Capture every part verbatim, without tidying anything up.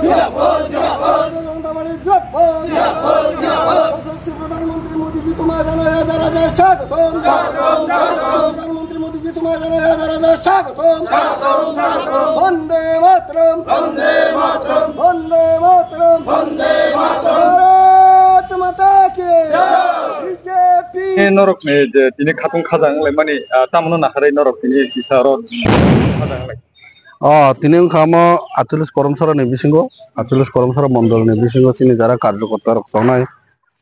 জিন্দাবাদ, জিন্দাবাদ। জিন্দাবাদ, জিন্দাবাদ। জিন্দাবাদ। যশস্বী প্রধানমন্ত্রী মোদীজি, তোমায় জানাই হাজার হাজার স্বাগতম। স্বাগতম, স্বাগতম। প্রধানমন্ত্রী মোদীজি, তোমায় জানাই হাজার হাজার স্বাগতম। স্বাগতম, স্বাগতম। বন্দে মাতরম। বন্দে মাতরম। বন্দে মাতরম। বন্দে মাতরম। ভারত মাতা কি। জয়। BJP. Norok ni je tini khatung khajang lai mani, ah, tamno naharwi norok tini kisa oro khajang lai. O, tini wngkha omo atchollish Koromsora ni bisingo, atchollish Koromsora mondol ni bisingo chini jara karjokorta rok tongnai.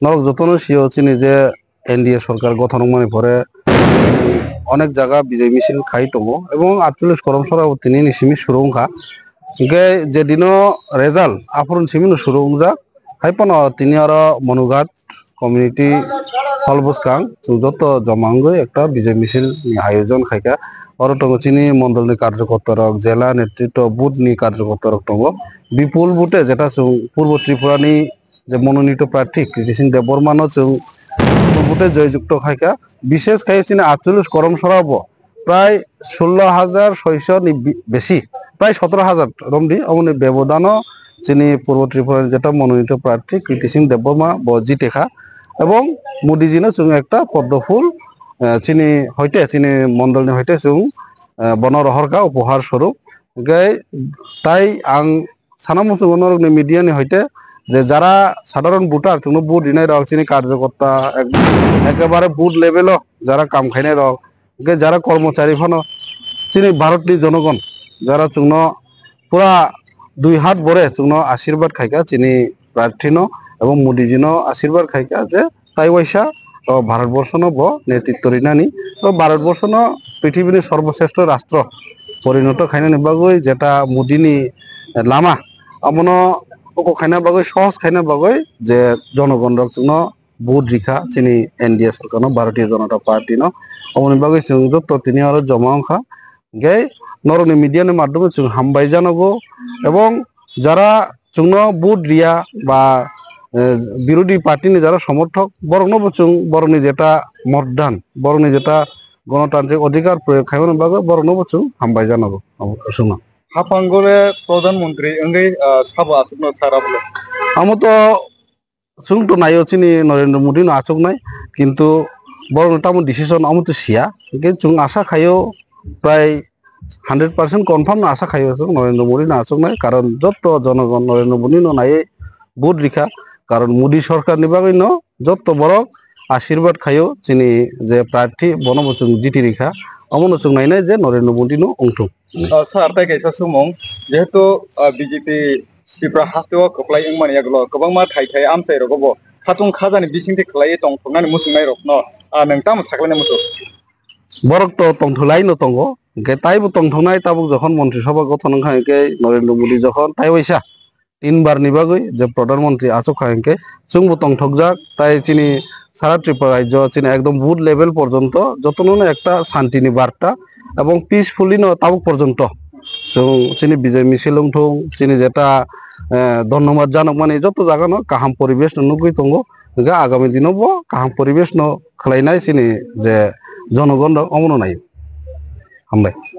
Norok jotono sio chini je N D A sorkar gothon wngmani pore onek jaga bijai misil khai tongo, ebong atchollish Koromsora bo tini ni simi suru wngkha. Hingke je dino result aphuru ni simi no suru wngjak, hai phano tini oro Monughat community hall bwskang chwng joto joma wngwi ekta bijai misil ni ayojon khaikha. Oro tongo chini mondol ni karjokorta rok, jela netritwo, booth ni karjokorta rok tongo. Bipul booth-e jeta chwng Purbo Tripura ni je mononito prarthi Kriti Singh Debbarma no chwng booth-e joy jukto khaikha. Bishes khai chini atchollish Koromsora bo prai sullo hajar soiso ni bi-, besi, prai sotoro hajar romdi, omoni bebodano chini Purbo Tripura ni jeta mononito prarthi Kriti Singh Debbarma bo jitekha. Ebong Modi ji no chwng ekta poddo phul, eh, chini hoite, chini mondol ni hoite chwng, eh, bono rohorkha upohar swarup. Hingke tai ang sana muchungo norokni media ni hoite je jara sadharon voter chwngno vote rinai rok chini karjokorta ek-, ekebare booth level o jara kam khainai rok, hingke jara kormochari phano chini Bharat ni jonogon jara chwngno pura dui hat bore chwngno ashirbad khaikha chini prarthi no ebong Modi ji no ashirbad khaikha je tai waisa o Bharat Borsho no bo netritwo rinani, o Bharat Borsho no prithibini sorboshreshto rastro porinoto khainani bagwi jeta Modi ni lama abono oko khaina bagwi, sohos khaina bagwi je jonogon rok chwngno vote rikha chini N D A sorkar no, Bharatiya Janata Party no, aboni bagwi chwng joto tini oro joma wngkha. Hingke norokni media ni madhyome chwng hambai janogo, ebong jara chwngno vote riya ba, eh, birodhi party ni jara somorthok, borokno bo chwng borokni jeta mordan, borokni jeta gonotantrik odhikar proyog khaimani bagwi borokno bo chwng hambai janogo, chwngno. Haphango le Pradhan Mantri wngwi, ah, sabo aswkno sara bole. Amo to chwng to naio chini Narendra Modi no achuknai, kintu borokni tamo decision amo to siya. Hingke chwng asa khaio prai hundred percent confirm no asa khaio chwng Narendra Modi no achuknai, karon jotto jonogon Narendra Modi no naiwi vote rikha, karon Modi sorkar ni bagwi no jotto borok ashirbad khaio chini je prarthi bono bo chwng jiti rikha, omono chwng nainai je Narendra Modi no wngthung. Ah, sir, tai kaisa sumung, jehetu, ah, B J P Tripura hasteo kwplai wngmani yagulo kwbangma thai thai amchai rogo bo khatung khajani bisingtwi khwlaiwi tongthoknani muchungnai rokno, ah, nwng tamo sakhlaina muchung? Borok to tongthwlai no tongo, hingke taibo tongthoknai tabuk jokhon Montri Sabha gothon wngkha hingke Narendra Modi jokhon tai waisa tin bar ni bagwi je Pradhan Mantri achuk kha hingke chwngbo tongthokjak, tai chini sara Tripura rajyo chini ekdom booth level porjonto jotono no ekta shanti ni barta ebong peacefully no tabuk porjonto chwng chini bijay misil wngthung, chini jeta, eh, dhonnobad janokmani joto jaga no kaham poribesh no nugwi tongo, hingke agami dino bo kaham poribesh no khwlainai chini je jonogon rok omono nai. Hambai.